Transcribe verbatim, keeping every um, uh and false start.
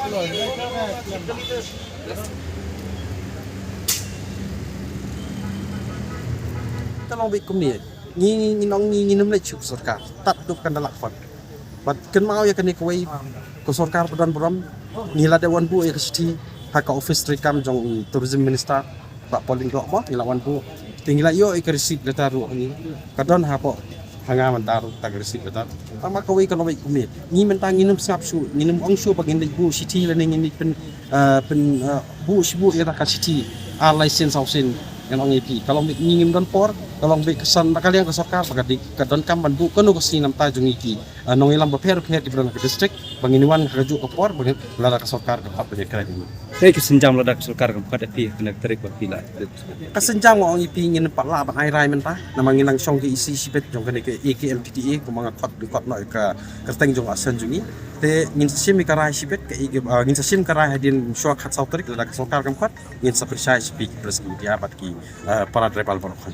Ka long beit kumne, ngi ngi nong ngi ngi nym leit shuh sorkar, tad dup kan da lak fund. Bad kynmaw ïa kane kawei, ka sorkar ba don burom, ngi la dep wan buh ïa ka shithi ha ka office treikam jong Tourism Minister, Bah Paul Lyngdoh mo, ngi la wan buh. Te ngi la ïoh ïa ka receipt letter ruh ngi. Ka don hapoh ha nga mynta ruh ta ka receipt letter. Tang ma kawei ka long beit kumne, ngi mynta ngi nym sngap shuh, ngi nym ong shuh ba ngin leit buh shithi lane ngin leit pyn, eh, pyn, eh, buh shi buh ïa ka shithi ar lai sien saw sien. Ngan ong ïa phi, ka long beit ngi ngim don por, ka long beit ka san na ka liang ka sorkar ba ka dei ka donkam ban buh kano ka sngi namar jong ngi ki, eh, nongïalam bapher bapher kiba don ha ka district, ba ngin wan ha kajuh ka por ba ngin, lada ka sorkar ka khot ban ïakren. Kaei ka sienjam lada ka sorkar kam khot ïa phi ha kane ka tarik ba phi la? Ka sienjam nga ong ïa phi, ngin pat lah ban ai rai mynta namar ngin nang shong ka E C shibit jong kane ka A K M P T A, kumba nga khot, khot noh ïa ka kyrteng jong u asen jong ngi. Te ngin sa shim ïa ka rai shibit ka, eh, ngin sa shim ka rai hadien shuwa ka khatsaw tarik, lada ka sorkar kam khot ngin sa pynshai sha phi ki press media bad ki, eh, para tribal baroh khan.